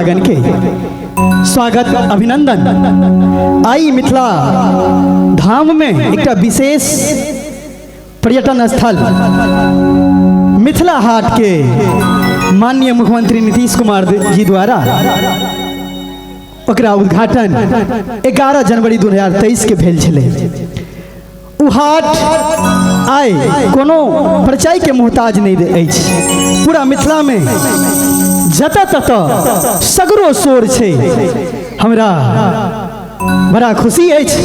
गण के स्वागत अभिनंदन। आई मिथिला धाम में एकटा विशेष पर्यटन स्थल मिथिला हाट के माननीय मुख्यमंत्री नीतीश कुमार जी द्वारा ओकरा उद्घाटन 11 जनवरी 2023 के भेल छलै। ओ हाट आइ कोनो परिचय के मोहताज नहीं अछि। पूरा मिथिला में जतऽ ततऽ सगरो शोर छै। हमरा बड़ा खुशी अछि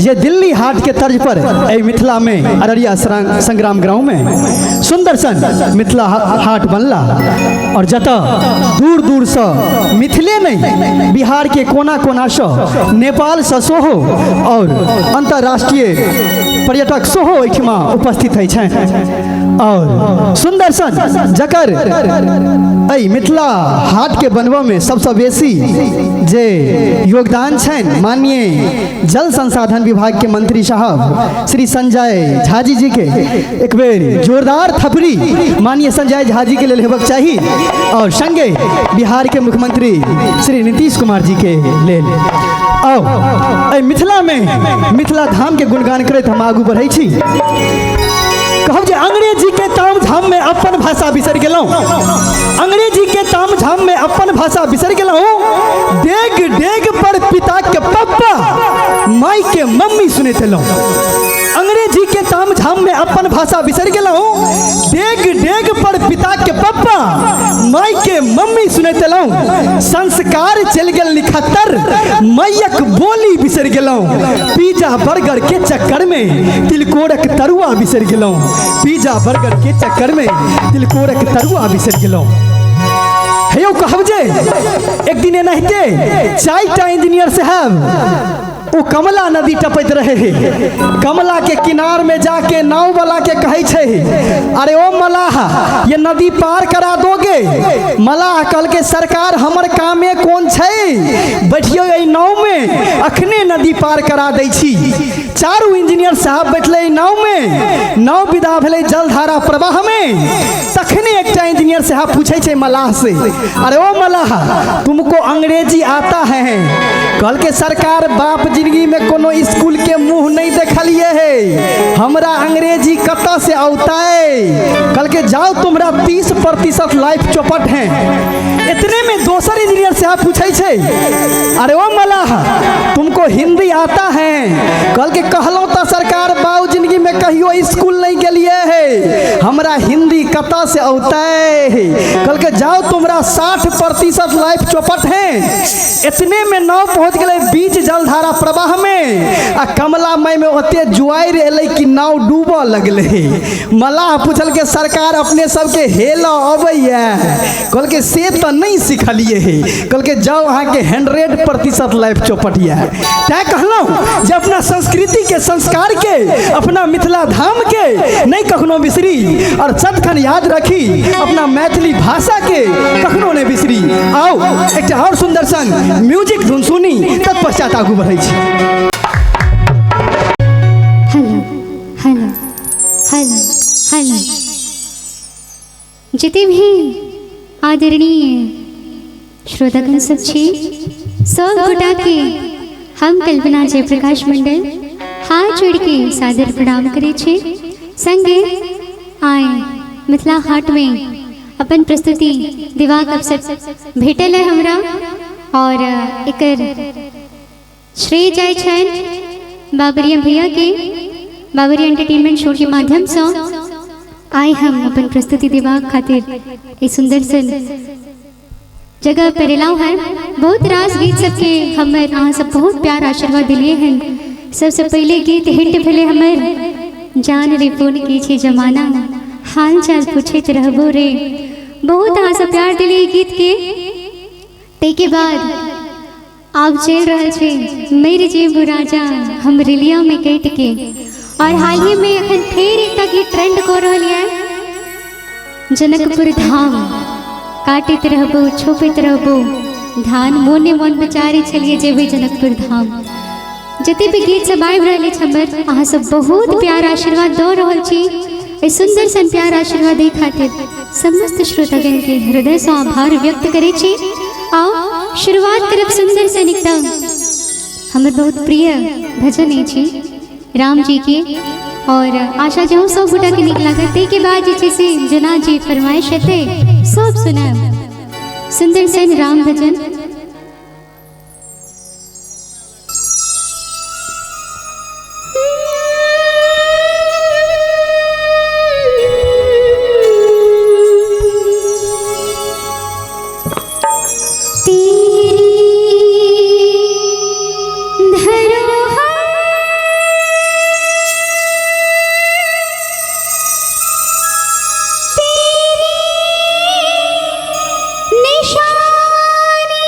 जे दिल्ली हाट के तर्ज पर एहि मिथिला में अररिया संग्राम ग्राउंड में सुंदर सन मिथिला हाट बनला और जतऽ दूर दूर से मिथिले नहीं बिहार के कोना कोना से नेपाल से सेहो और अंतर्राष्ट्रीय पर्यटक सेहो एहिठिमा उपस्थित होइ छनि और सुंदर सन जकर एहि मिथिला हाट के बनबऽ में सबसँ बेसी जे योगदान छनि माननीय जल संसाधन विभाग के मंत्री साहब श्री संजय झाजी जी के एक बेर जोरदार थपड़ी माननीय संजय झाजी के लेल हेबाक चाही और संगे बिहार के मुख्यमंत्री श्री नीतीश कुमार जी के लेल। आओ एहि मिथिला में मिथिला धाम के गुणगान करैत हम आगू बढ़ै छी। कहब जे अंग्रेजी के ताम झाम में अपन भाषा बिसरि गेलहुँ, अंग्रेजी के ताम झाम में अपन भाषा बिसरि गेलहुँ, डेग डेग पर पिता के पप्पा माई के मम्मी सुनैत एलहुँ। अंग्रेजी के ताम झाम में अपन भाषा बिसरि गेलहुँ, डेग डेग पर पिता के पप्पा माई के मम्मी सुनैत एलहुँ। संस्कार चलि गेल निखत्तर मैयक बोली बिसरि गेलहुँ, पिज्जा बर्गर के चक्कर में तिलकोरक तरुआ बिसरि गेलहुँ, पिज्जा बर्गर के चक्कर में तिलकोरक तरुआ बिसरि गेलहुँ। हे यौ कहब जे एक दिन एनाहिते चारिटा इंजीनियर साहब ओ कमला नदी टपैत रहे हे। कमला के किनार में जाके नाव वाला के कहै छै, अरे ओ मलाह ये नदी पार करा दोगे? मलाह कहलकै सरकार हमर कामे कोन छै, बैठियो एहि नाव में अखने नदी पार करा दै छी। चारू इंजीनियर साहब बैठले एहि नाव में, नाव विदा भेलै जलधारा प्रवाह में। तखने एकटा इंजीनियर साहब पूछै छै मलाह से, अरे ओ मलाह तुमको अंग्रेजी आता है? कहलकै सरकार बाप जिंदगी में कोनो स्कूल के मुंह नहीं देखलिए है, हमरा अंग्रेजी कतऽ से औतै? कहलकै जाओ तुम्हारा 30% लाइफ चौपट है। इतने में दोसर इंजीनियर साहब पूछै छै, अरे ओ मलाह तुमको हिंदी आता है? कहलकै कहलहुँ तऽ सरकार बाबू जिंदगी में कहियो स्कूल नहीं गेलिए है, हमरा हिंदी कतऽ से औतै? कहलकै जाओ तुम्हारा 60% लाइफ चौपट है। इतने में नाव पहुंच गेलै बीच जलधारा प्रवाह में आ कमला मई में ओते जुआरि एलै कि नाव डूबऽ लगलै। मलाह पुछलकै सरकार अपने सबके हेलऽ अबैया? कहलकै से तऽ नहीं सिखलिए हे। कहलकै जाओ अहाँके 100% लाइफ चौपट यऽ। तैं कहलहुँ जे अपना संस्कृति के संस्कार के अपना मिथिला धाम के नहीं कखनो बिसरी और सदखन याद रखी अपना मैथिली भाषा के कखनो नहीं बिसरी। आओ एकटा और सुंदर सन म्यूजिक धुन सुनी तत्पश्चात आगू बढ़ै छी। हेलो हेलो हेलो हेलो, जते भी आदरणीय श्रोतागण सब छी सब गोटा के हम कल्पना जयप्रकाश मंडल हाथ जोड़ के सादर प्रणाम करे छी। संगे आए मिथिला हाट में अपन प्रस्तुति देबाक अवसर भेटल है हमरा और एकर श्रेय जाय छनि बाबरिया भैया के बाबरिया एंटरटेनमेंट शो के माध्यम से आइ हम अपन प्रस्तुति देबाक खातिर ई सुंदर सन जगह पर एलहुँ हैं। बहुत रास गीत सबके हमर अहाँ सब बहुत प्यार आशीर्वाद दिलिए हैं। सबसे पहले गीत हिट भेलै हमर जान रे फोन की छे जमाना हाल चाल पूछैत रहबो रे। बहुत अहाँ सब प्यार दिलिए गीत के। ताहिके बाद आब चलि रहल छै मरि जेबू राजा हम रिलिया में कटि के और हाल ही में एखन फेर एकटा गीत ट्रेंड कऽ रहल यऽ जनकपुर धाम काटैत रहबो छोपैत रहबो धान मोने मोन विचारै छलियै जेबै जनकपुर धाम। जते भी गीत सब आबि रहल अछि हमर अहाँ सब बहुत प्यार आशीर्वाद दऽ रहल छी। एहि सुंदर सन प्यार आशीर्वाद दै खातिर समस्त श्रोतागण के हृदयसँ आभार व्यक्त करै छी। आओ शुरुआत करब सुंदर सन एकदम हमर बहुत प्रिय भजन अछि राम जी के और आशा जे सब गोटा के नीक लागत। ताहिके बाद जे छै से जेना जे फरमाइश हेतै सब सुनायब सुंदर सन राम भजन। तेरी धरोहर तेरी निशानी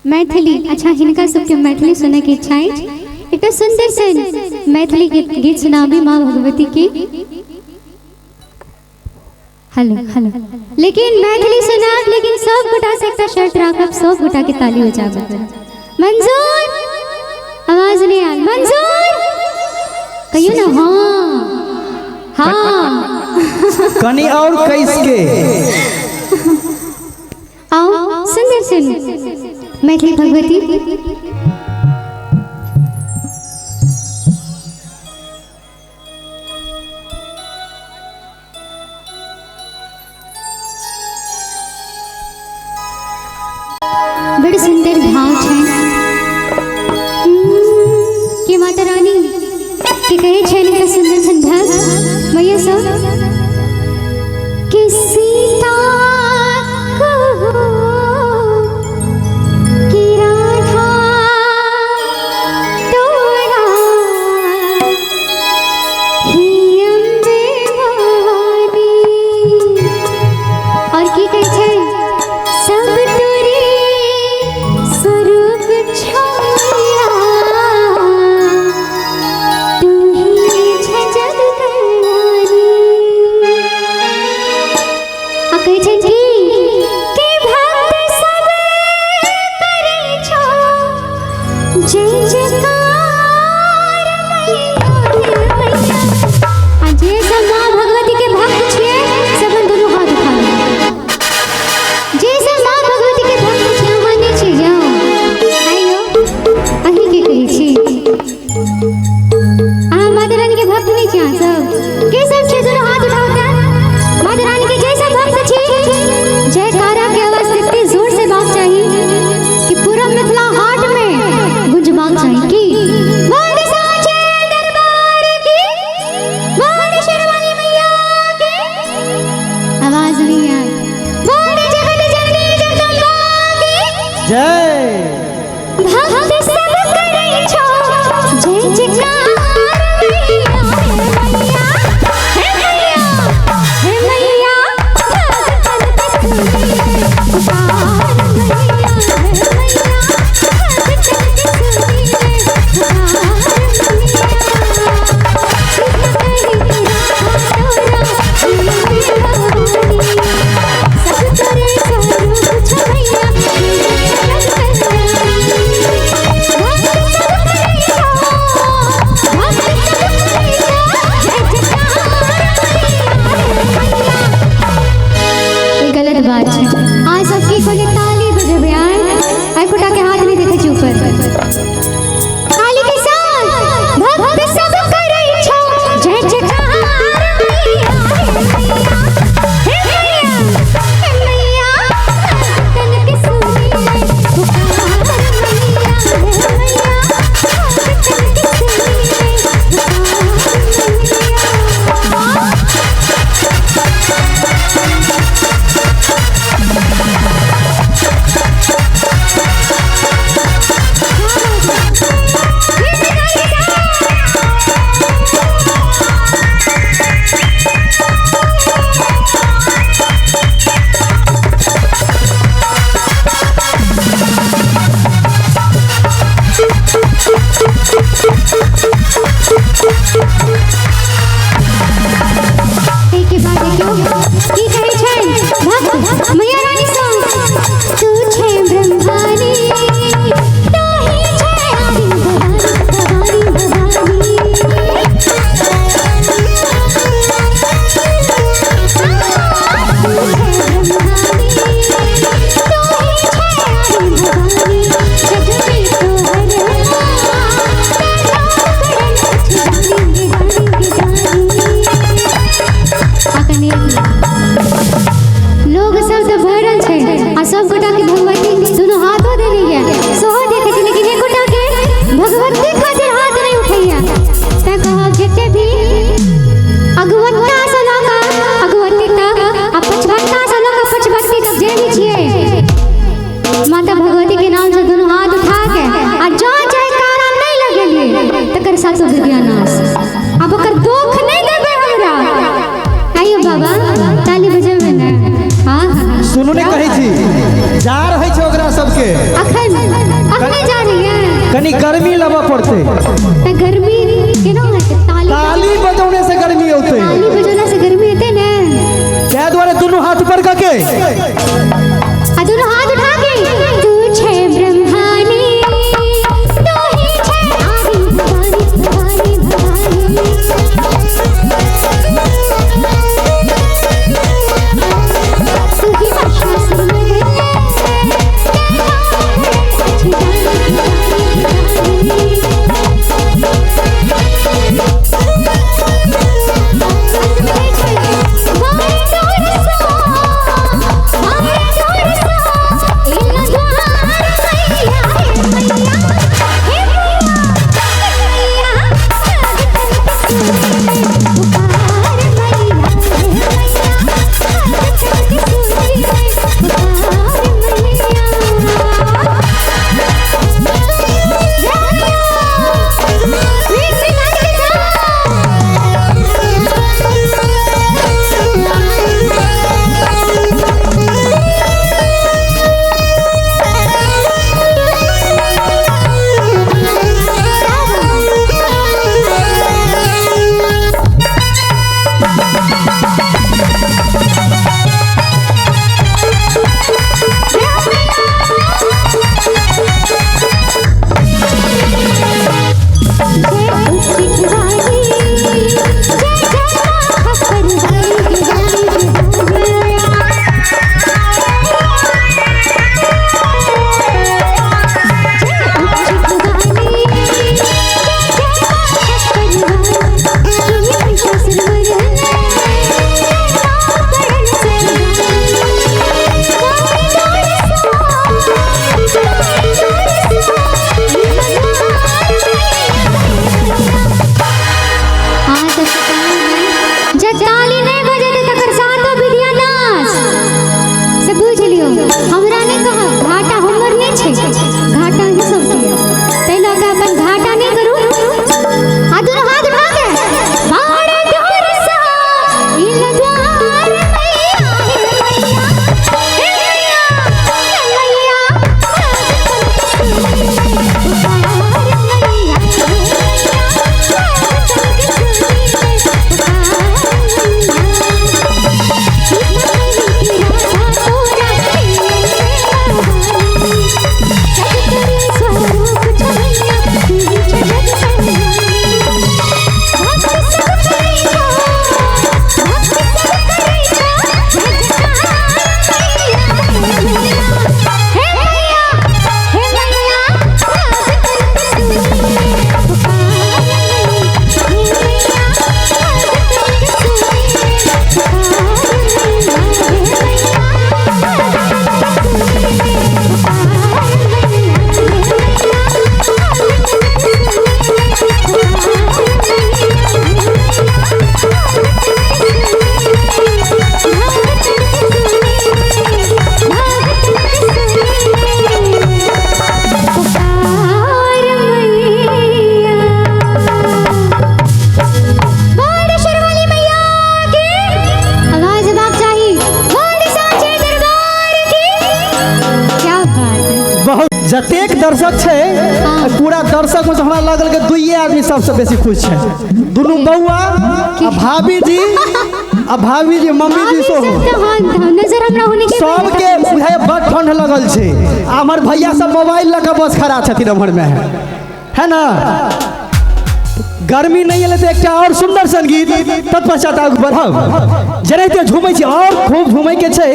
मैथिली। अच्छा, हिनका सबके मैथिली सुनय के इच्छा अछि, एकटा सुंदर सन मैथिली गीत गीत सुनाबी माँ भगवती के। हेलो हेलो, लेकिन मैथिली सुनाब, लेकिन सब गोटा से एकटा शर्त राखब, सब गोटा के ताली हो जाबे। मंजूर? आवाज नहीं आयल। मंजूर? कहियो ना। हाँ हाँ। कनी और कैस के आओ सुंदर सुन मैथिली भगवती। बड़ सुंदर भाव छै कि माता रानी के कहै छै एकटा सुंदर सन भक्त मैया सब कि सीता कहो कि राधा तोरा ही अम्बे भवानी। और की कहै छै, सब तोरे स्वरूप छाया, तू ही छ जग कल्याणी। आ कहै छै कि भक्त सब करै छौ जय जयकार मैया हे मैया। आ जे सब माँ भगवती के भक्त छियै सब अपन दुनू हाथ उठा लिअ। जे सब माँ भगवती के भक्त छियै, अहाँ नहि छियै, जाउ आइयो, अहीं के कहै छी, अहाँ माता रानी के भक्त नहि छी? अहाँ सब के सब छियै, दुनू हाथ उठाउ तऽ। माता रानी के जे सब भक्त छी, जयकारा के आवाज एते जोर से बाक चाही कि पूरा मिथिला हाट में गुंजबाक चाही कि बोल साचे दरबार की, बोल शेरवाली मैया की। आवाज नहीं आई। बोल जगत जननी जगदम्बा की जय। भक्त सब करै छौ जय जयकार मैया हे मैया, हे मैया, हे मैया, भक्तन के सुनिए पुकार मैया, हे मैया, भक्तन के सुनिए पुकार मैया। सीता कही राधा तोरा ही अम्बे भवानी, सब तोरे स्वरूप छौ मैया, तू ही जगत कल्याणी। भक्त सब करै छौ कनी गर्मी लेबऽ पड़तै। त गर्मी केना हेतै? ताली ताली बजौने से गर्मी औतै। ताली बजौला से गर्मी हेतै ने, ताहि दुआरे दुनू हाथ ऊपर कऽ के आ दुनू हाथ उठा के तू छै ब्रह्मानी तू ही छै आदि भवानी भवानी भवानी। तू ही जतेक दर्शक छै पूरा दर्शक में हमरा लागल कि दुइये आदमी सबसे बेसी खुश छै, दुनू बौआ आ भाभी जी, आ भाभी जी मम्मी जी सोहो। नजर हमरा होने के सबके बुझाय बड़ ठंड लगल छै। आ हमर भैया सब मोबाइल लऽ के बस खड़ा छथिन हमर में, है ना। गर्मी नहीं एलै तऽ एकटा और सुंदर सन गीत तत्पश्चात आगू बढ़ब। जेनाहिते झूमै छी और खूब झूमै के छै,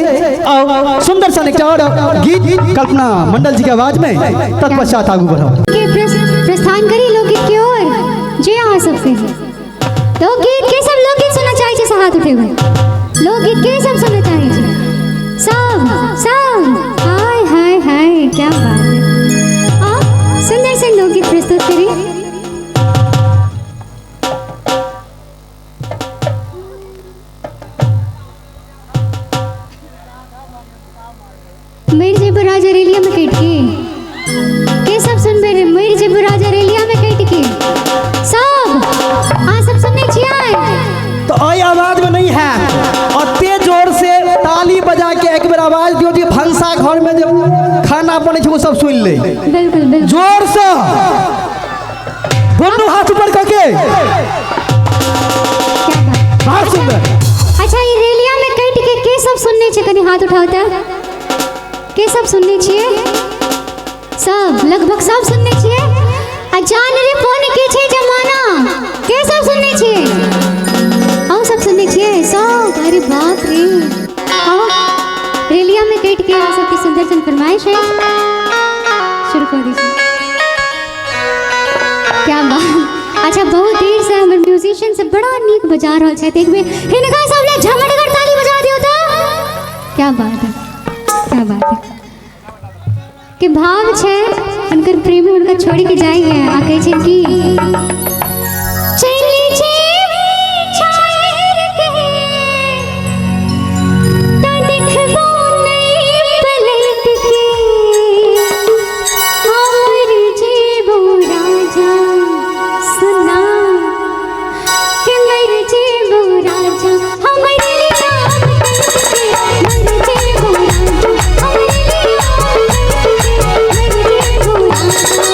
और सुंदर सन एकटा और गीत कल्पना मंडल जी के आवाज में तत्पश्चात आगू बढ़ब। के प्रस्थान करी लोकगीत की ओर जे अहाँ सबसे लोकगीत के सब लोकगीत सुनना चाहै छै से हाथ उठेबै। लोकगीत के सब सुनना चाहै छै, सब सब हाय हाय हाय क्या बात है। आप सुंदर सन लोकगीत प्रस्तुत करी। मिर्जेपुर राजा रेलिया में कट के सब सुनबे रे। मिर्जेपुर राजा रेलिया में कट के सब आ सब सुनने छियै तो आई आवाज में नहीं है और तेज जोर से ताली बजा के के एक बेर आवाज दियो जे भनसा घर में जे खाना बनै छै ओ सब सुनि ले। बिल्कुल बिल्कुल। जोर से दुनू हाथ ऊपर करके। क्या बात। बहुत सुंदर। अच्छा ई रेलिया में कटि के सब सुनने छै, कनि हाथ उठाओ तऽ। के सब सुनने छियै? सब, लगभग सब सुनने छियै। आ जान रे फोन के छै जमाना, के सब सुनने छियै? अहूँ सब सुनने छियै सब? अरे बाप रे। आओ रेलिया में कटि के अहाँ सबके सुंदर सन फरमाइश है, शुरू कर दीजिए। क्या बात। अच्छा बहुत देर से हमर म्यूजिशियन सब बड़ा नीक बजा रहल छथि, एक बेर हिनका सब ले झमटगर ताली बजा दियौ तऽ। क्या बात है, क्या बात है। के भाव छै हुनकर प्रेमी हुनका छोड़ि के जाइ है आ कहै छै कि चलि जेबी छोड़ि के तऽ देखबो नहि पलटि के, हमर जेबो राजा सुना के मर जेबो राजा हमर लिया के, मर जेबो राजा हमर लिया के, मर जेबो राजा।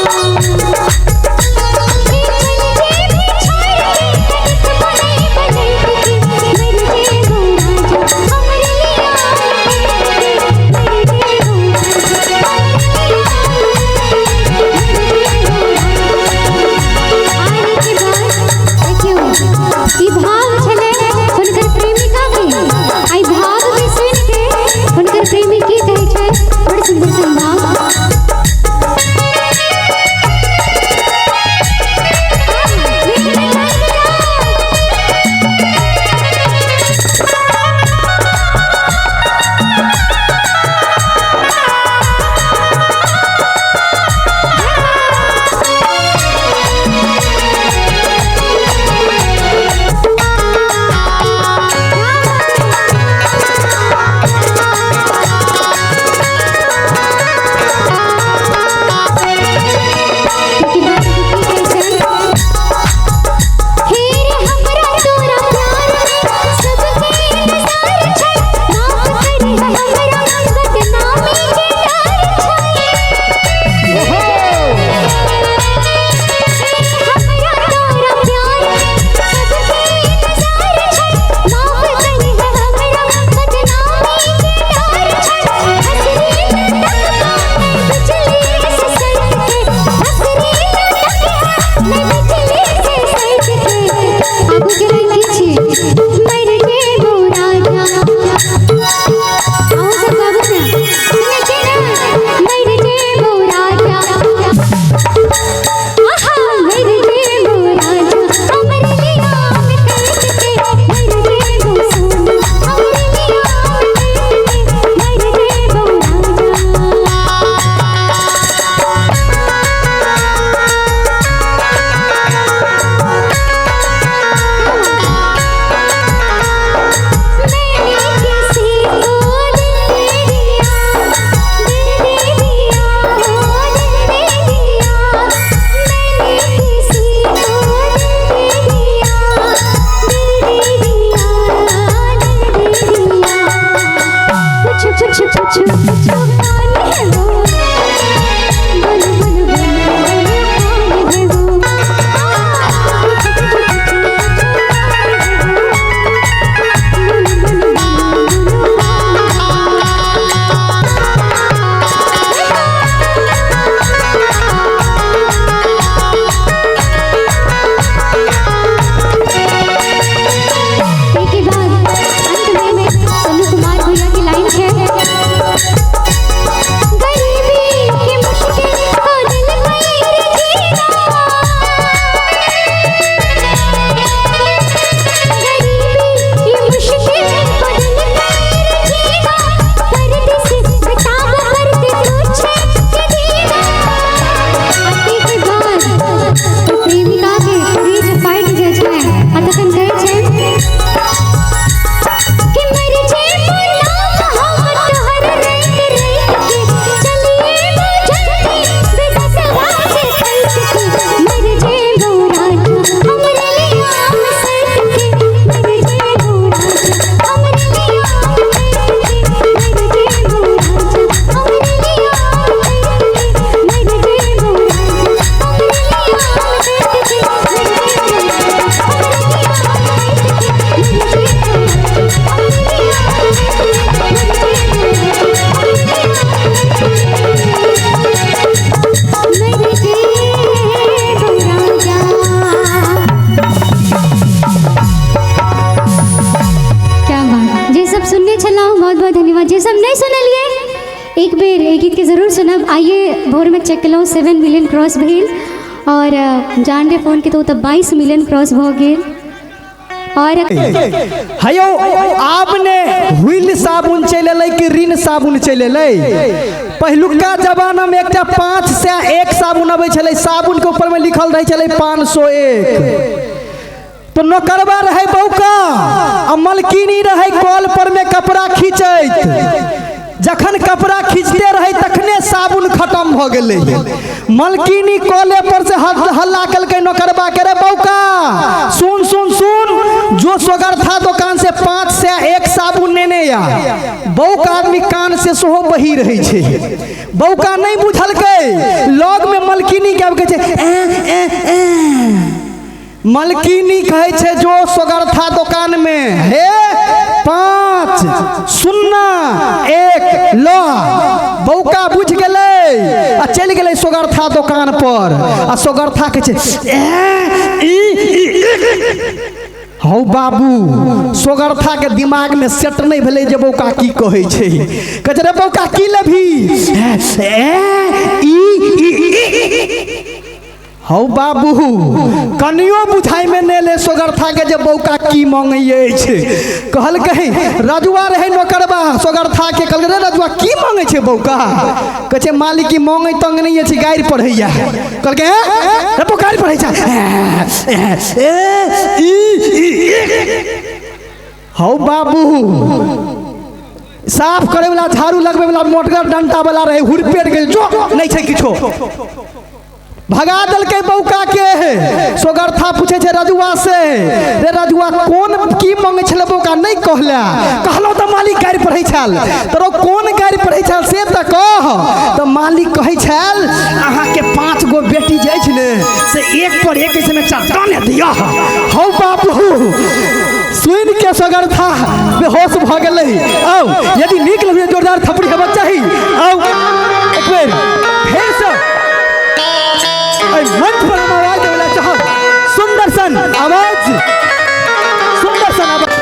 भोरमे चेक केलहुँ, 7 मिलियन क्रॉस भेल और जान रे फोन के तो 22 मिलियन क्रॉस भऽ गेल। और हयो आब ने व्हील साबुन चलि एलै कि रिन साबुन चलि एलै। पहिलुका जमाना में एकटा 501 साबुन अबै छलै, साबुन के ऊपर में लिखल रहै छलै 501। तो नौकरबा रहै बौका आ मलकिनी रहै कल पर में कपड़ा खींचैत। जखन कपड़ा खींचते रहे तखने साबुन खत्म भ गेलै। मलकिनी कले पर से हल्ला केलकै नौकरबा के, रे बौका सुन सुन सुन, जो सोगरथा दुकान से 501 साबुन नेने आ। बौका आदमी कान से सेहो बही रहै छै, बौका नहीं बुझलकै। लग में मलकिनी के आबि कहै छै ए ए ए। मलकिनी कहै छै जो सोगरथा दुकान में हे 5 0 1 ल। बौका बुझ गेलै आ चलि गेलै सोगरथा दुकान पर आ सोगरथा कहै छै ए ई ई। हौ बाबू, सोगरथा के दिमाग में सेट नहीं भेलै जे बौका की कहै छै। कहै छै रे बौका की लेबही, ए ई ई। हौ बाबू, कनियो बुझाइ में नहि ले सोगरथा के जे बौका की मांगै अछि। कहलकै रजुआ रहै नौकरबा सोगरथा के, कहलकै रे रजुआ की मांगै छै बौका? कहै छै मालिक की मांगै तंग नहि अछि, गारि पढ़ैया। कहलकै रे बौका गारि पढ़ै छै ए ई ई। हौ बाबू, साफ करे वाला झाड़ू लगबै वाला मोटगर डंटा वाला रहै, हुरपेट गेल जो नहि छै किछो, भगा देलकै बौका के। सोगरथा पूछे छै रजुआ से, रे रजुआ कोन की मांगै छलै बौका नहि कहला? कहलहुँ तऽ मालिक गारि पढ़ै छल, तोरो कोन गारि पढ़ै छल से तऽ कह। तऽ मालिक कहै छल अहाँके 5 गो बेटी जे अछि ने से एक पर एक ऐसे में चट्टाने दिअ। हौ बाबू, सुनि के सोगरथा बेहोश भऽ गेलै। आउ यदि नीक लगै जोरदार थपड़ी हेबाक चाही। आउ एक बेर फेरसँ मंच पर हम आवाज देवला चाहब, सुंदर सन आवाज, सुंदर सन आवाज।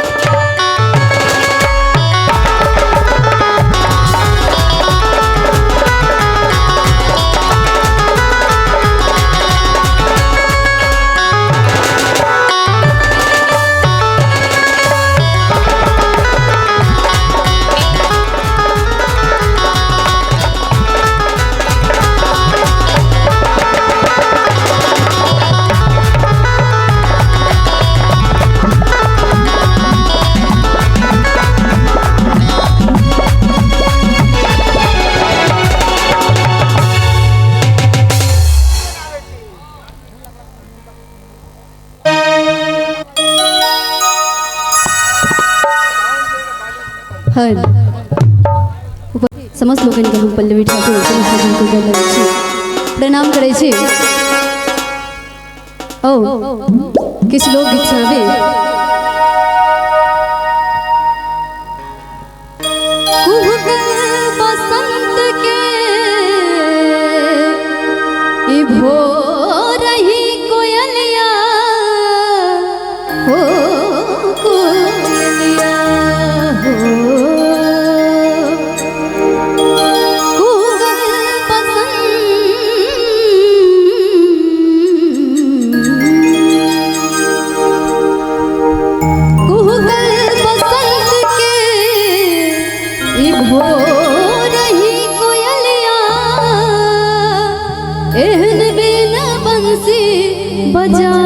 हर समस्त लोकनि के हम पल्लवी ठाकुर छी प्रणाम करै छी। ओ किछु लोकगीत सुनबे। बसंत के ई भोरही कोयलिया हो कोयलिया हो बजा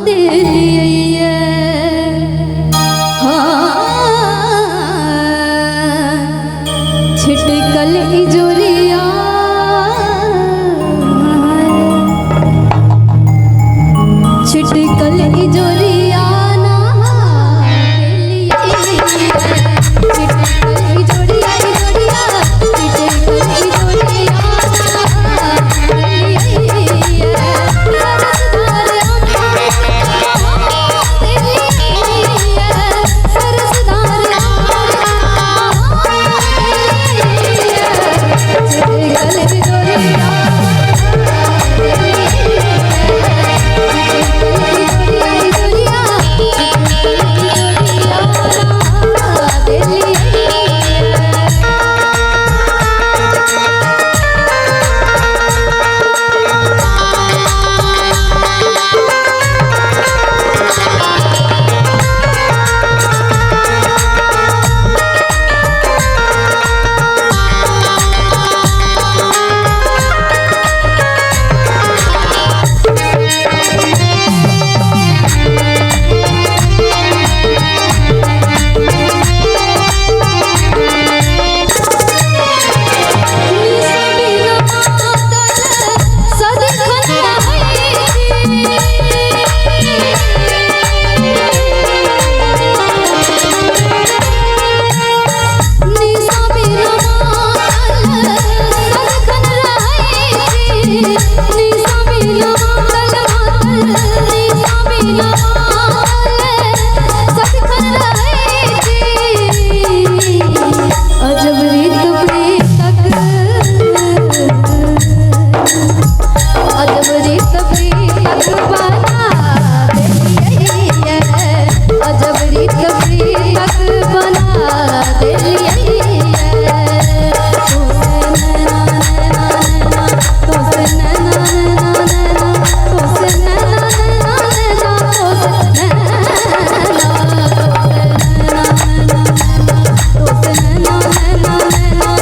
देलियै। हाँ छिटकल इजोरिया छिटकल इजोरिया ना छिटकल इजोरिया इजोरिया छिटकल इजोरिया। Oh, निशा बिना मातल मातल निशा बिना मातल सदखन रहै छी। अजब रीत प्रीतक अजब रीत प्रीतक बना देलियै, अजब रीत प्रीतक बना देलियै। तोसे नैना नैना नैना तोसे नैना नैना नैना तोसे नैना तोसे नैना नैना नैना तोसे नैना नैना नैना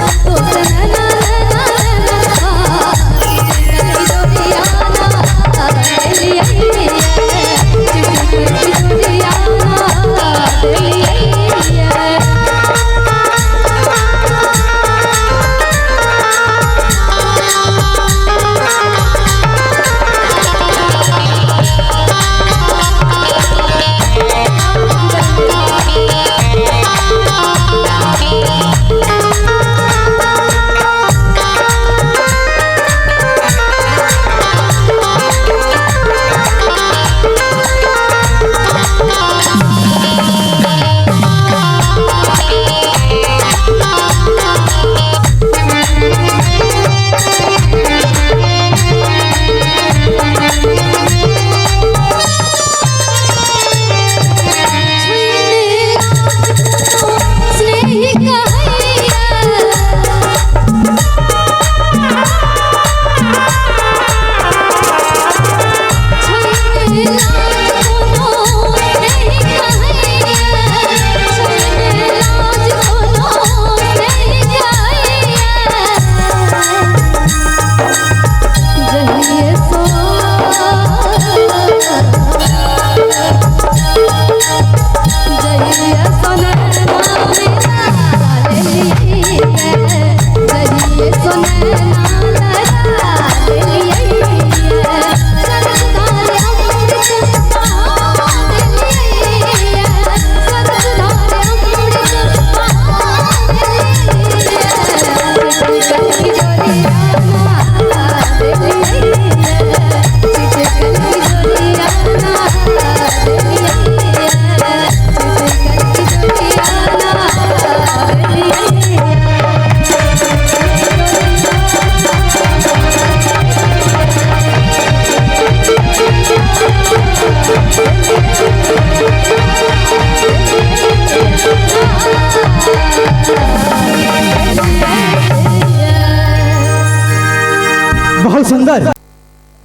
बहुत सुंदर।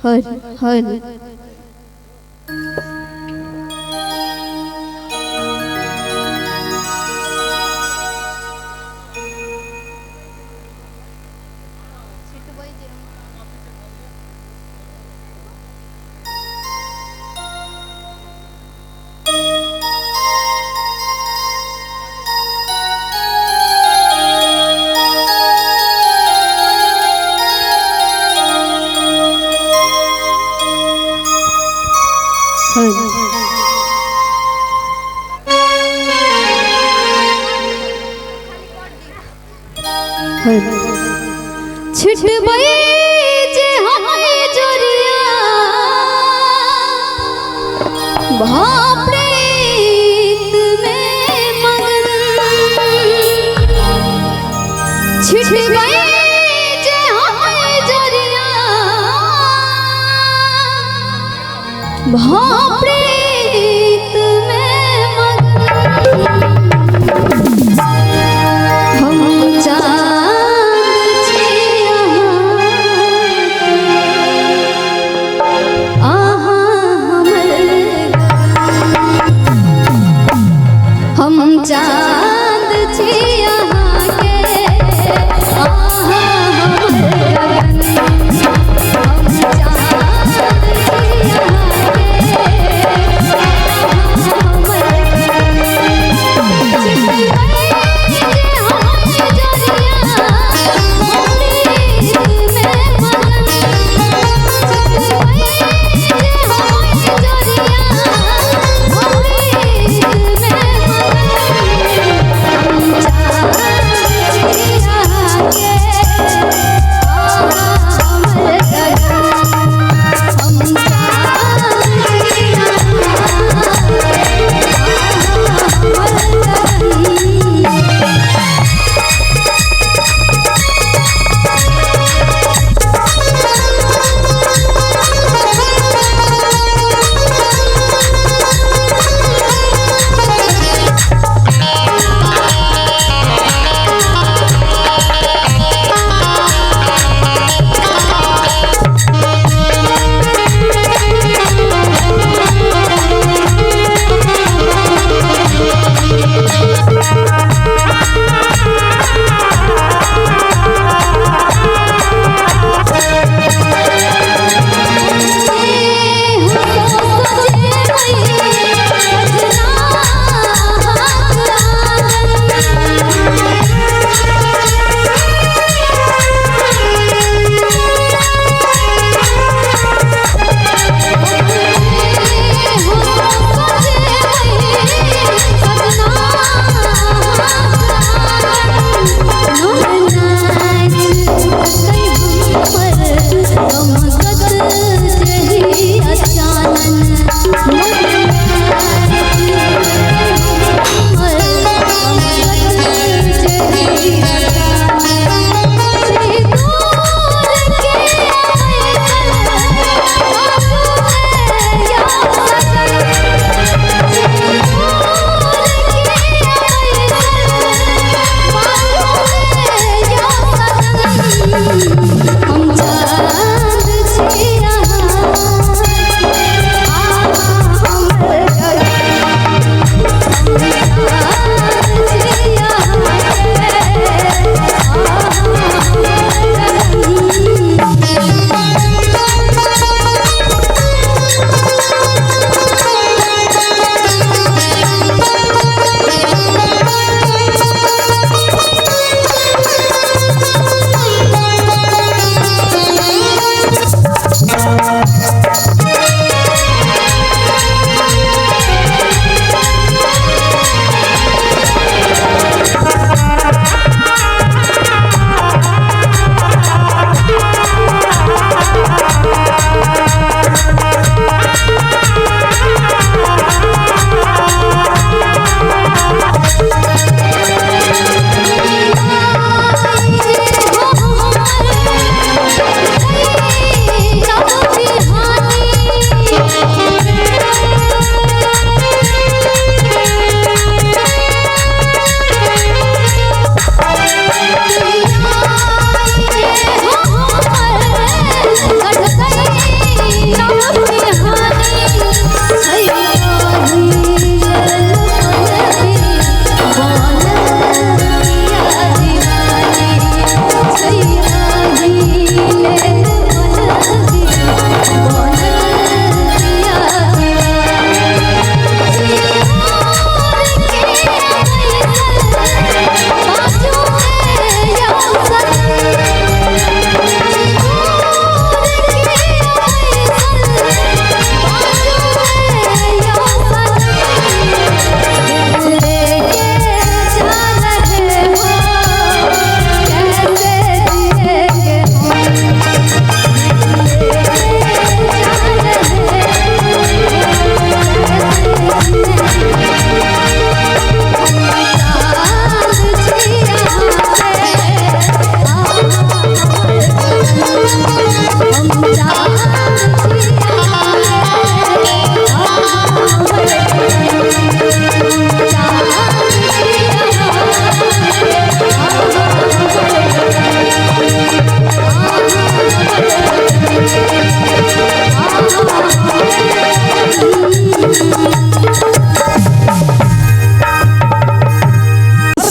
हर हर छिटबै जे हम जोरिया भाप्रीत में मगन, छिटबै जे हम जोरिया भाप्रीत में मगन। हम चाँद छी अहाँ हमर, हम चाँद छी अहाँके अहाँ हमर गगन, हम चाँद छी अहाँके।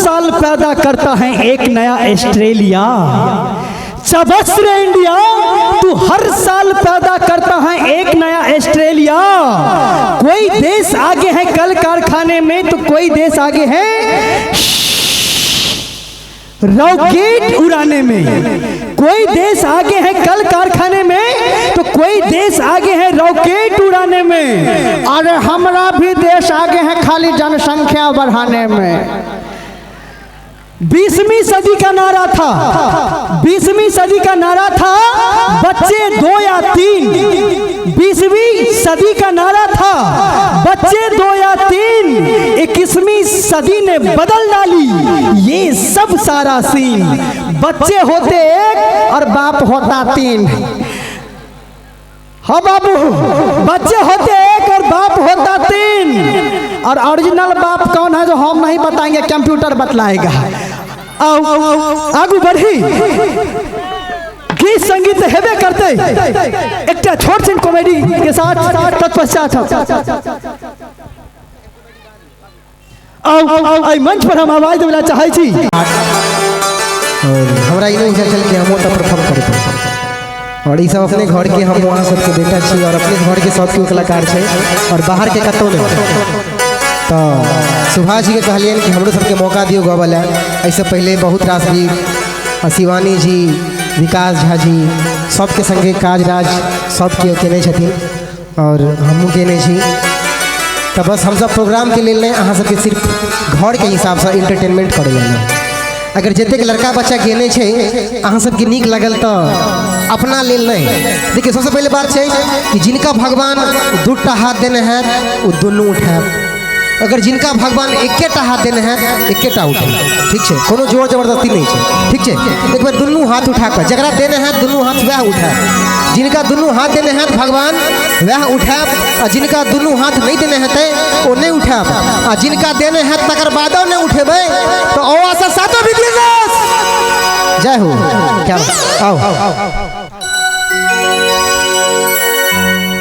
साल पैदा करता है एक नया ऑस्ट्रेलिया। चबस रे इंडिया, तू हर साल पैदा करता है एक नया ऑस्ट्रेलिया। कोई देश आगे है कल कारखाने में तो कोई देश आगे है रॉकेट उड़ाने में। कोई देश आगे है कल कारखाने में तो कोई देश आगे है रॉकेट उड़ाने में। अरे हमारा भी देश आगे है खाली जनसंख्या बढ़ाने में। 20वीं सदी का नारा था, 20वीं सदी का नारा था बच्चे 2 या 3। 20वीं सदी का नारा था बच्चे 2 या 3। 21वीं सदी ने बदल डाली ये सब सारा सीन। बच्चे होते 1 और बाप होता 3। हाँ बाबू, बच्चे होते 1 और बाप होता 3। और ओरिजिनल बाप कौन है जो हम नहीं बताएंगे, कंप्यूटर बतलाएगा। आओ आगू बढ़ी, गीत संगीत हेबे करते एकटा छोट छिन कॉमेडी के साथ तत्पश्चात आओ एहि मंच पर हम आवाज देबला चाहै छी। और हमरा ई नहीं चल कि हम ओतऽ परफॉर्म करबै और ई सब अपने घर के हम वहाँ सबके बेटा छी और अपने घर के सब केओ कलाकार छै और बाहर के कतौ नहीं। तो सुभाष जी के कहलियनि कि हमरो सबके मौका दियौ गाबै लए। एहिसँ पहिले बहुत रास गीत शिवानी जी, विकास झा जी सबके संगे काज राज सब केओ केने छथिन और हमहूँ केने छी। तो बस हमसब प्रोग्रामके लेल नहि, अहाँ सबके सिर्फ घरके हिसाबसँ इंटरटेनमेंट करै लेल। अगर जतेक लड़का बच्चा गेने छै अहाँ सबके नीक लगल तो अपना लेल नहीं। देखिए सबसे पहले बात छै कि जिनका भगवान 2टा हाथ देने हैं वो दुनू उठायब, अगर जिनका भगवान 1टा हाथ देने हैं 1टा उठायब। ठीक छै, कोनो जोर जबरदस्ती नहीं छै। ठीक छै, एक बार दुनू हाथ उठा कऽ जकरा देने हैं दुनू हाथ वएह उठायब, जिनका दुनू हाथ देने हैं भगवान वएह उठायब, आ जिनका दुनू हाथ नहीं देने हेतै ओ नहीं उठायब, आ जिनका देने हैं तकर बादो नहीं उठेबै तो ओ आशा सातो बिजनेस। जय हो, क्या आओ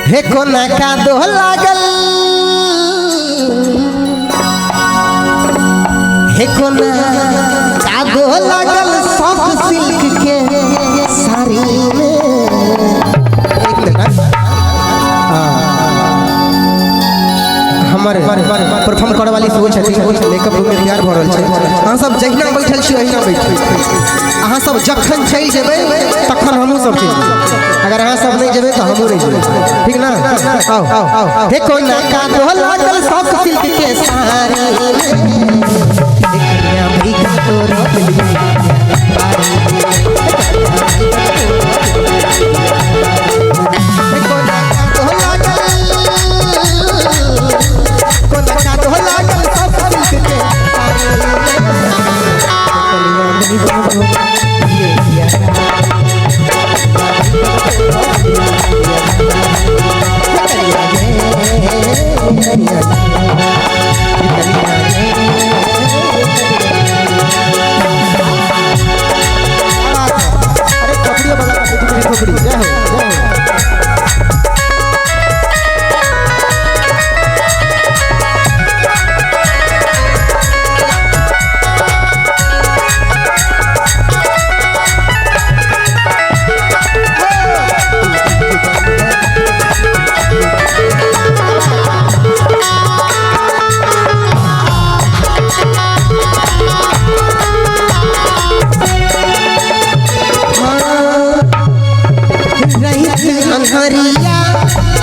हे कोना का दो लागल, हे कोना का दो लागल सॉफ्ट सिल्क के साड़ी में। एक मिनट, हमर परफॉर्म करे वाली सेहो छथिन, मेकअप रूम में तैयार भऽ रहल छै। अहाँ सब जहिना बैठल छी ओहिना बैठल, अहाँ सब जखन चलि जेबै तखन हमहूँ सब चलि जेबै, अगर अहाँ सब नहीं जेबै तो हमहूँ नहीं जेबै। ठीक ना? आओ आओ हे कोना का दो लागल सॉफ्ट सिल्क के साड़ी में, भैया तोरो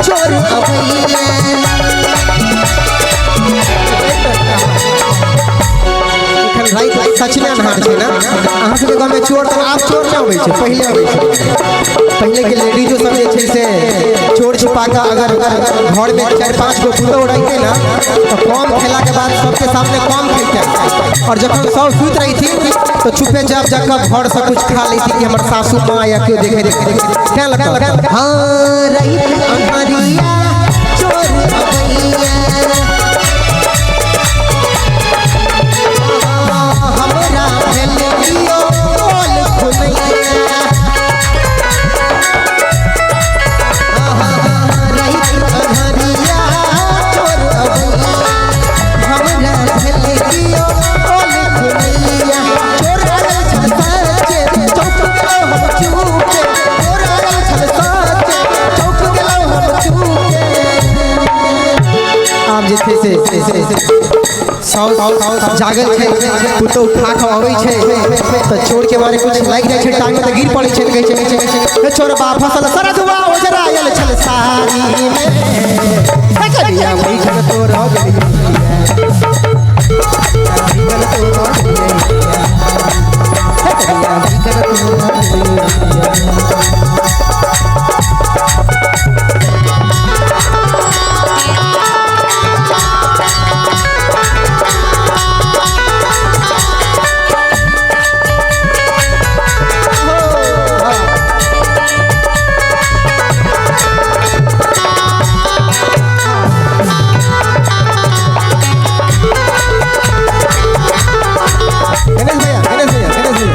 चोर अबैया। एखन राति सच में अन्हार छै ना, अहाँ सबके गाँवमे चोर तऽ आब चोर नहि अबै छै, पहिले अबै छै। पहिले के लेडीजो सब जे छै से चोर छिपा छुपा कऽ अगर घर में 4-5 गो पुतोह रहते ना तो कम खेला के बाद सबके सामने कम खेलते, और जब सब सुत रही थी तो छुपे जब जाकर घर से कुछ खा लेती कि हमारे सासू माँ या क्यों देखे देखे क्या लगता। हाँ रही अन्हरिया चोर अबैया, हमरा भेल लियो बोल खुनैया, रही अन्हरिया चोर अबैया, हमरा भेल लियो बोल खुनैया, चोर आयल छल साचे चौक गेलौ हम चूके, चोर आयल छल साचे चौक गेलौ हम चूके। आब जे छै से साउस जागल छै, पुतोह खा कऽ अबै छै तऽ चोर के मारे कुछ लागि जाइ छै टांग में तऽ गिर पड़ै छै, कहै छै चोर बा फसल सरधुआ ओजरायल छल सारी में, हे करिया बैठल तोर गलिया, बैठल तोर गलिया, हे करिया बैठल तोर गलिया। गणेश भैया, गणेश भैया, गणेश भैया।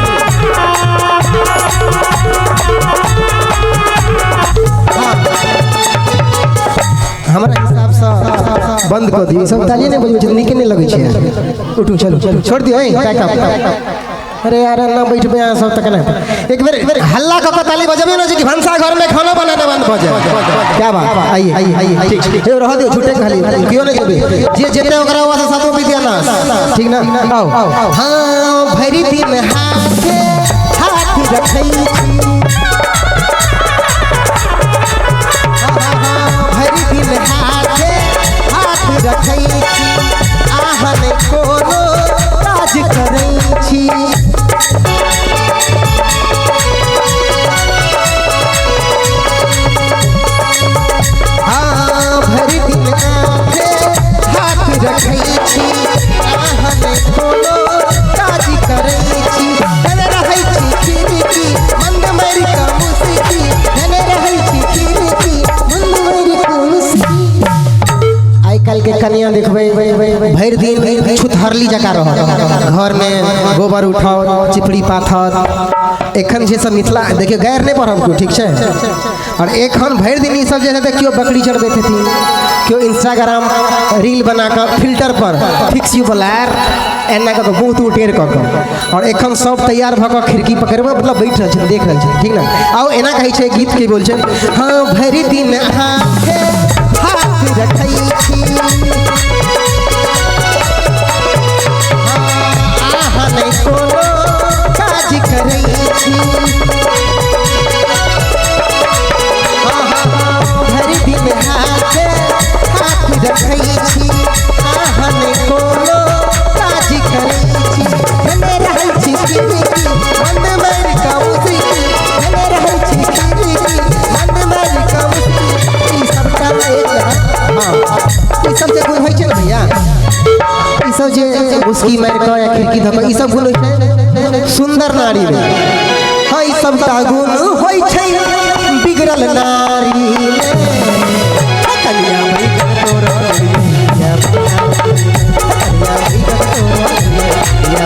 हाँ। हमरा हिसाबसँ बंद कऽ दियौ, सब तालिए नहि बजबै छै, नीके नहि लगै छै। उठू चलू छोड़ दियौ, पैक अप। अरे यार ना बैठबै अहाँ सब तऽ केना हेतै? एक बेर हल्ला कऽ कऽ ताली बजबियौ ने जे कि भनसा घरमे खाना बनेनाइ बंद भऽ जाय। क्या बात, आइए आइए आइए, ठीक ठीक, रह दियौ, झूठे खाली केओ नहि देबै, जे जेतै ओकरा वहाँ से सातो विद्या नाश, ठीक ना। आओ हाँ भरि दिन हाथे हाथ रखै छी, भरि दिन हाथे हाथ रखै छी, अहाँ नहि कोनो काज करै छी। हाँ भरि दिन हाथे हाथ रखै छी, अहाँ नहि कोनो काज करै छी, धने रहै छी खिड़की मंद मारि कऽ मुसकी, धने रहै छी खिड़की मंद मारि कऽ मुसकी। आइ काल्हि के कनिया देखबै भरि दिन छुतहरली जकाँ रहत, घर में गोबर उठाओ चिपड़ी पाथर। एखन जे सब मिथिला देखियौ गैर नहि पढ़ब केओ, ठीक छै। और एखन भरि दिन ई सब जे छै केओ बकरी चढ़बैत हेथिन, केओ इंस्टाग्राम रील बना कऽ फिल्टर पर फिक्स यू ब्लर एना कऽ कऽ मुँह तूह टेढ़ कऽ कऽ, और एखन सब तैयार भऽ कऽ खिड़की पकड़बै मतलब बैठ रहल छै, देख रहल छै, ठीक ने। आओ एना कहै छै गीत की बोल छै, हाँ भरि दिन हाथे हाथ रखै छी, अहाँ नहि कोनो काज करै छी, भरि दिन हाथे हाथ रखै छी, अहाँ नहि कोनो काज करै छी, धने रहै छी खिड़की मंद मारि कऽ मुसकी, धने रहै छी खिड़की मंद मारि कऽ मुसकी। ई सबटा एक हाँ ई सब जे गुण होइ छै ने भैया, ई सब जे मुस्की मारि कऽ या खिड़की धऽ कऽ ई सब गुण होइ छै सुन्दर नारी में। हाँ ई सबटा गुण होइ छै बिगड़ल नारी में। कनिया बैगन तोर गलिया, कनिया बैगन तोर गलिया।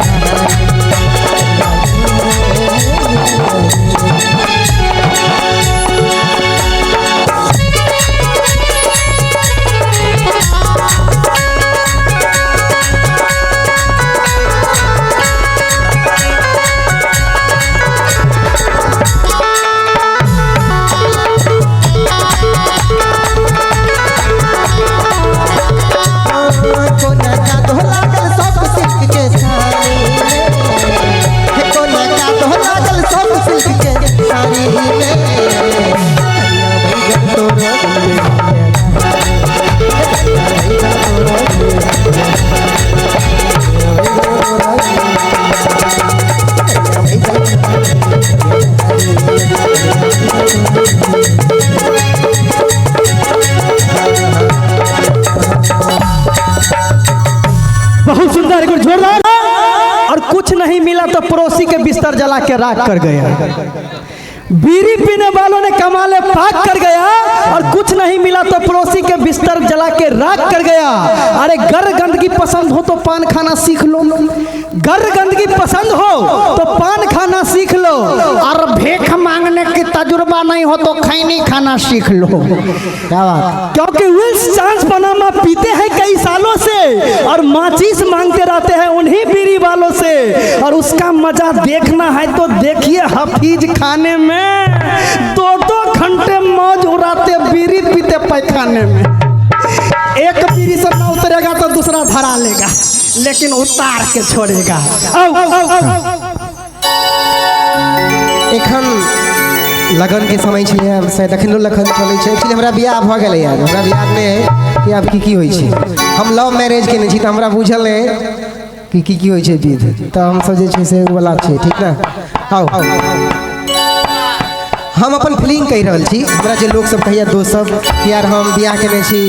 बिस्तर जला के राख कर गया। बीड़ी पीने वालों ने कमाले पाक कर गया और कुछ नहीं मिला तो पड़ोसी के बिस्तर जला के राख कर गया। अरे गर गंदगी पसंद हो तो पान खाना सीख लो, गर गंदगी पसंद हो तो पान खाना सीख लो, और भीख मांगने की तजुर्बा नहीं हो तो खैनी खाना सीख लो। क्या बात। क्योंकि विल्स चांस पनामा पीते हैं कई सालों से और माचिस मांगते रहते हैं उन्हीं बीड़ी वालों से, और उसका मजा देखना है तो देखिए हफीज खाने में 2-2 घंटे मौज उड़ाते बीड़ी पीते पैखाने में। एक बीड़ी से ना उतरेगा तो दूसरा धरा लेगा, लेकिन उतार के छोड़ेगा। आओ आओ आओ। एखन लगन के समय छै, शायद अखनो लगन चलै छै। एक्चुअली हमरा बियाह भऽ गेलै यार, हमरा बियाह नहि है कि आब की की होइ छै। हम लव मैरिज केने छी तऽ हमरा बुझल नहि कि की की होइ छै विध, तऽ हमसब जे छै से ओ वला छै, ठीक ने। आउ हम अपन फीलिंग कहि रहल छी। हमरा जे लोक सब कहैया दोस्त सब कि यार हम बियाह केने छी,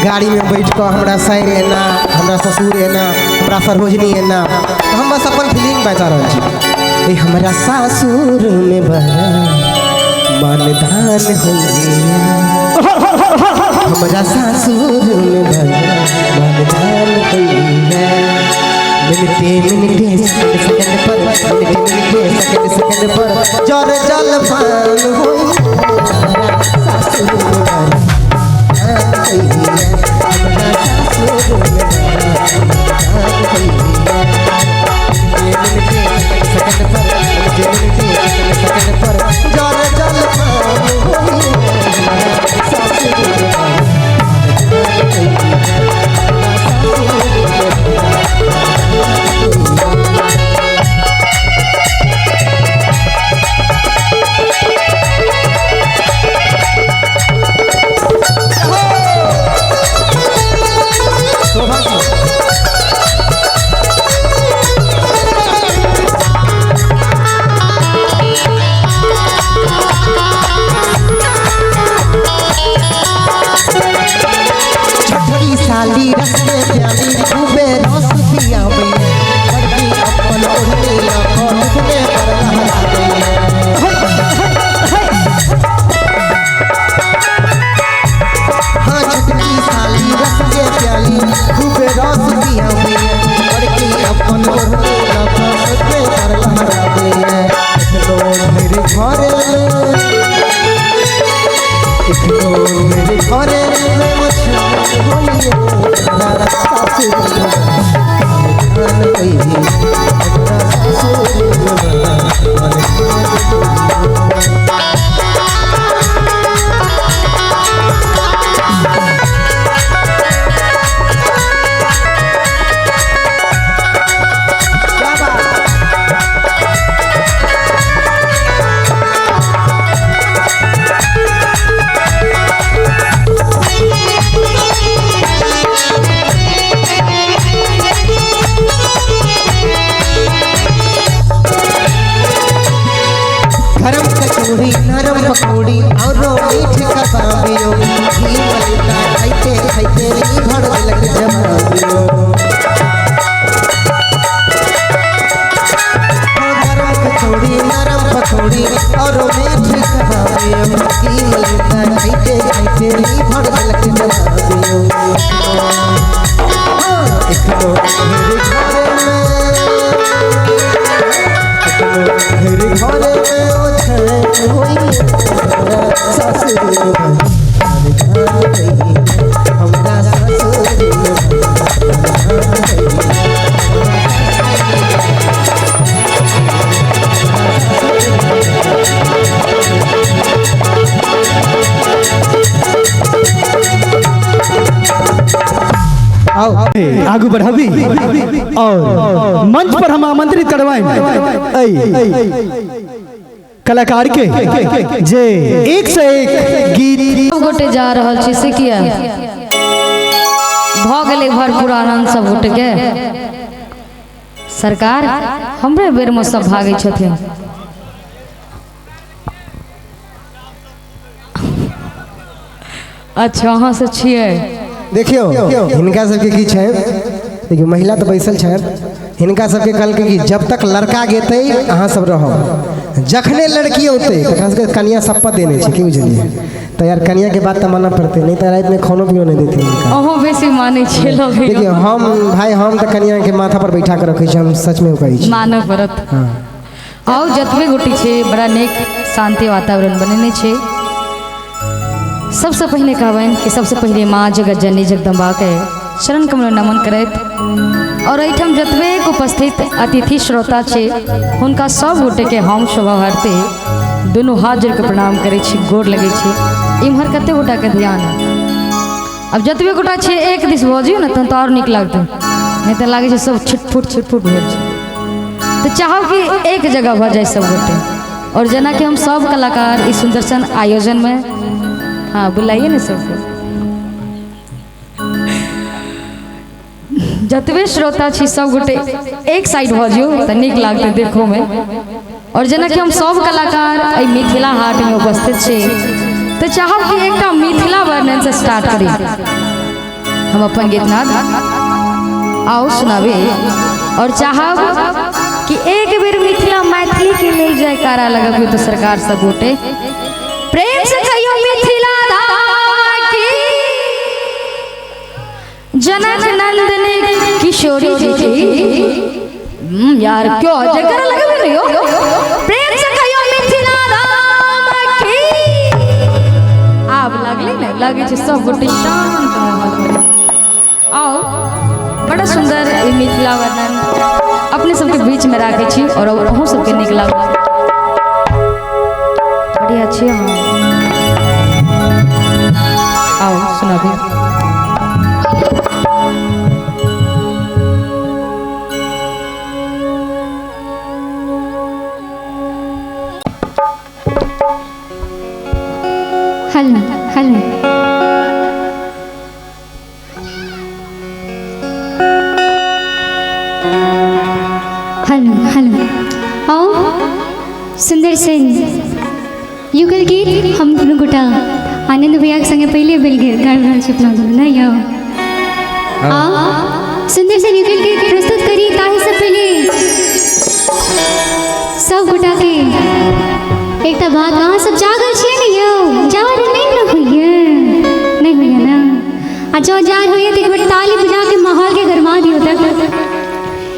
गाड़ीमे बैठ कऽ हमरा सारि एना, हमरा ससुर एना, हमरा सरोजनी एना, तऽ हम बस अपन फीलिंग बता रहल छी। हमरा सासुर में बड़ा मानदान होइया, हमरा सासुर में बड़ा मानदान होइया। मिनटे मिनटे सेकंड सेकंड पर, मिनटे मिनटे सेकंड सेकंड पर जर जल पान होइया। सासुर में बड़ा होइया, हमरा सासुर में बड़ा मानदान होइया। मिनटे सेकंड पर, मिनटे मिनटे सेकंड पर जर जल पान होइया। सासुर में बड़ा साली रस के प्याली खूबे रस पियावे, बड़की अपन ओढ़नी लखो मुखने पर लहरावे। हाँ छटकी साली रस के प्याली खूबे रस पियावे, बड़की अपन ओढ़नी लखो मुखने पर लहरावे। एखनो मेरे घरे में, एखनो मेरे घरे में गरम कचौड़ी नरम पकौड़ी और मीठ कबाबियो, घी मलका खाइते खाइते भर देलक जमाबियो। गरम कचौड़ी नरम पकौड़ी और मीठ कबाबियो, घी मलका खाइते खाइते भर देलक जमाबियो। एखनो मेरे घरे में, मेरे घरे में हमरा सासुर। आओ आगू बढ़ाबी और मंच पर हम आमंत्रित करवाएं कलाकार के जे एक से एक गीत गोटे जा रहल छी से किया भ गेलै भरपूर आनंद सब गोटे के। सरकार हमरे बेर में सब भागै छथिन। अच्छा अहाँ से छियै। देखियो हिनका सबके की छै, देखियो महिला तो बैसल छै हिनका सबके कहलकै कि जब तक लड़का गेतै अहाँ सब रहब, जखने लड़की औतै तकरा सबके कनिया शपथ देने छै, की बुझलियै? तऽ यार कनिया के बात तऽ मानऽ पड़तै, नहीं तऽ रातिमे खानो पीनो नहीं देथिन हिनका। अहूँ बेसी मानै छियै लोग। देखियौ हम भाई हम तऽ कनिया के माथा पर बैठा के रखै छी, हम सच में कहै छी। मानऽ पड़त। हाँ। आउ जतबे गोटी छै बड़ा नीक शांति वातावरण बनेने छै। सबसे पहिने कहबनि कि सबसे पहिले माँ जगत जननी जगदम्बा के चरण कमल नमन करैत और एहिठाम जतबे उपस्थित अतिथि श्रोता छै हुनका सब गोटेके हम शोभा भारती दुनू हाथ जोड़ि के प्रणाम करै छी, गोर लगै छी। इम्हर कते गोटाके ध्यान है? अब जतबे गोटा छै एक दिस भऽ जइयौ ने तहन तऽ आओर नीक लागतै, नहीं तऽ लागै छै सब छिटफुट छिटफुट भेल छै। तो चाहब कि एक जगह भऽ जाए सब गोटे। और जेनाकि हम सब कलाकार इस सुंदर सन आयोजन में, हाँ बुलाइए ने सबको, जतबे श्रोता छी सब गोटे एक साइड भऽ जियौ तऽ नीक लागतै देखो में। और जेनाकि हम सब कलाकार एहि मिथिला हाट में उपस्थित छी तऽ चाहब कि एकटा मिथिला वर्णन से स्टार्ट करी हम अपन गीतनाद आओ सुनाबे। और चाहब कि एक बेर मिथिला मैथिली के लेल जयकारा लगबियौ तो सरकार सब गोटे प्रेम से कहियो मिथिला धाम की। जनक नंदनी किशोरी जी की यार क्यों जयकारा लगबे नहीं हो, प्रेम से कहियो मिथिला धाम की। आब लागले ने, लागे छै सब गोटे शांत माहौल में। आओ बड़ा सुंदर ई मिथिला वर्णन अपने सबके बीच में राखै छी और अहूँ सबके नीक लागत। बढ़िया छी। हाँ आओ सुनाबी। हेलो हेलो हेलो हेलो आओ सुंदर सन युगल गीत हम दुनू गोटा आनंद भैया के संगे पहले बेल गाबि रहल छी अपना दुनू ने यौ। आओ सुंदर सन युगल गीत प्रस्तुत करी ताहि से पहले सब गोटा के एकटा बात, अहाँ सब जागल छियै ने यौ? जार नहीं ने होइए, नहीं होइए ना? आ जो जार होइए तो एक बेर ताली बजा के माहौल के गरमा दियौ। तक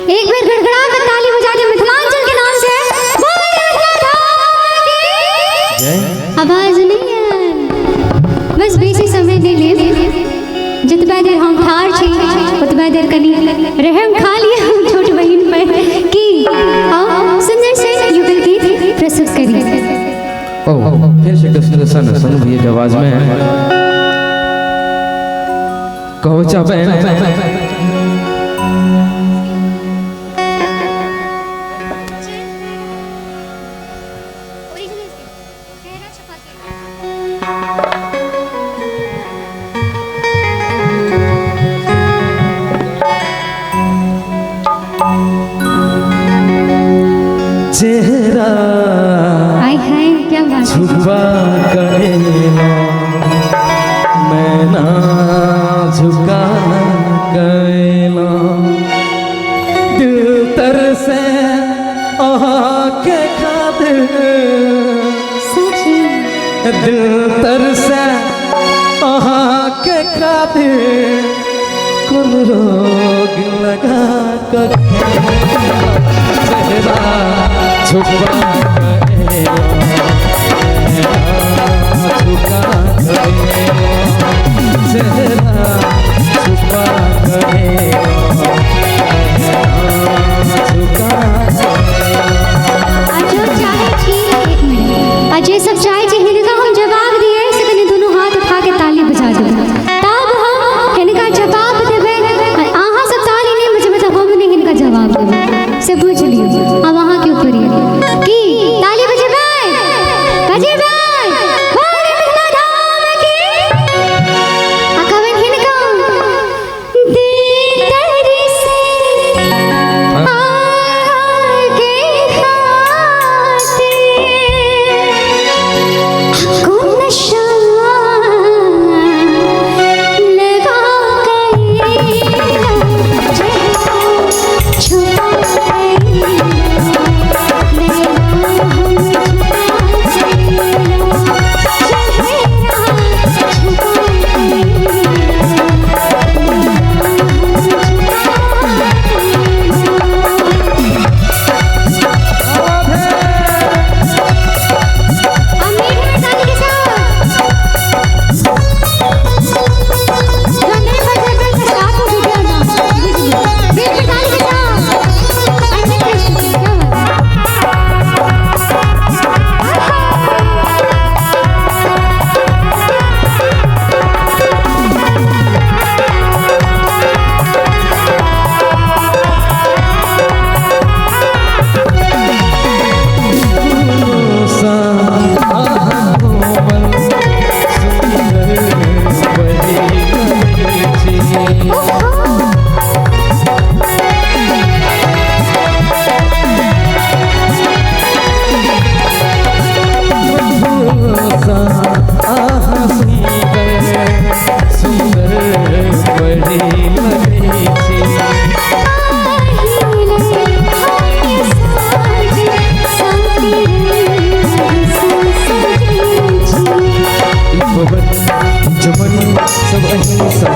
एक बेर गड़गड़ा के ताली बजा के मिथिलांचल के नाम से बोल मिथिला धाम की। आवाज नहीं है, बस बेसी समय नहीं ले, जतबा देर हम ठाढ़ छी ओतबा देर कनी रहम खा लिअ हम छोट बहिन पर कि आओ सुंदर से युगल गीत प्रस्तुत करी। ओ फिर से कृष्ण सन सोनू भैया की आवाज में कहो चाहबे। चेहरा हाय हाय क्या बात, छुपा कर मैं ना झुका कैला, दिल तर से के खातिर, दिल तर से के खातिर कौन रोग लगा कर चेहरा छुपा झुका चेहरा छुपा झुका। जो चाहे छी एक मिनट, आ जे सब चाहे छी हिनका हम जवाब दिए से कनी दोनों हाथ उठा के ताली बजा देबै, तब हम हिनका जवाब देबै। अहाँ सब ताली नहीं बजेबै तऽ हम नहीं हिनका जवाब देबै, से बुझ लियौ। अब अहाँ के ऊपर ये की ताली बजेबै बजेबै बोल मिथिला धाम की।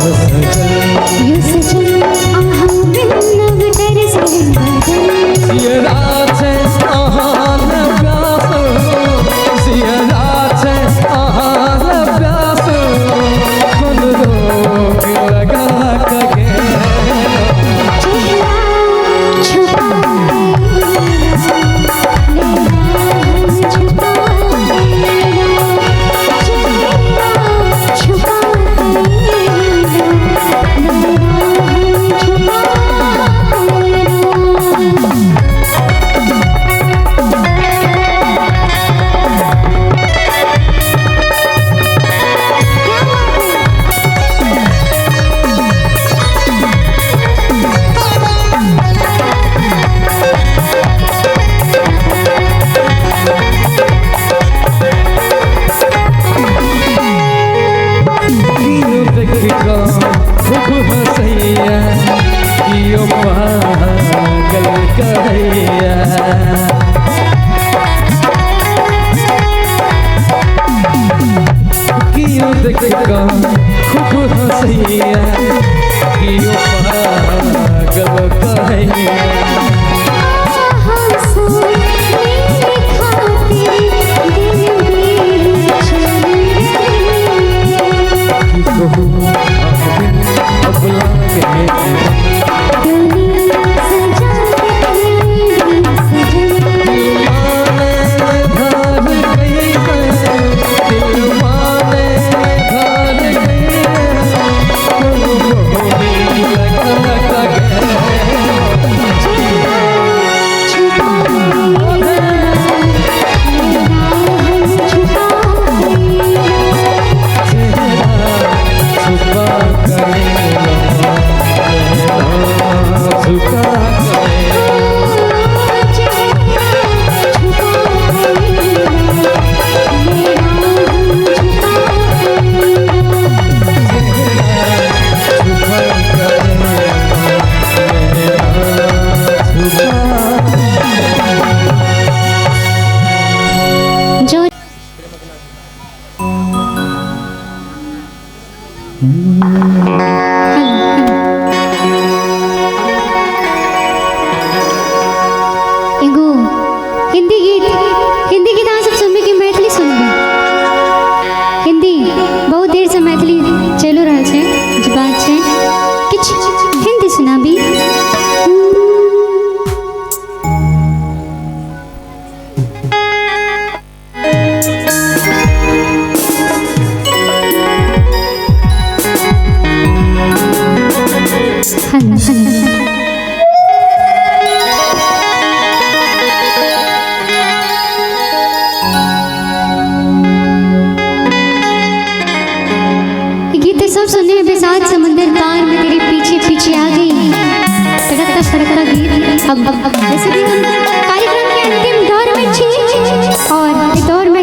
सजन यो सजन अहाँ बिन नव तरसे बदन। सियरा छै अहाँ लए प्यास, सियरा छै अहाँ लए प्यास, कोन रोग लगा कऽ गेलहुँ। चेहरा छुपा लेना, छुपा लेना, चेहरा छुपा लेना, छुपा लेना। क्या बात है? कियो देख कऽ खूब हँसैया, कियो पागल कहैया। कियो देख कऽ खूब हँसैया, कियो पागल कहैया। की कहू अहाँ बिन अब लागे दिल माने धार गई है, दिल माने धार गई है, कोनो मोहनी लगा कऽ गेलहुँ। चेहरा छुपा कऽ गेलहुँ, झुका कऽ छुपा कऽ गेलहुँ, झुका। जो एगो हिंदी गीत, हिंदी गीत अहाँ सब सुनबै कि मैथिली सुनबै? हिंदी बहुत देरसँ मैथिली चलि रहल छै, जे बात छै किछु हिंदी सुनाबी। Hello hello. ये गीत तो सब सुनने में बेसात समंदर पार में तेरे पीछे पीछे आ गई, तड़कता फड़कता गीत। अब वैसे भी हम कार्यक्रम के अंतिम दौर में छी और ए दौर में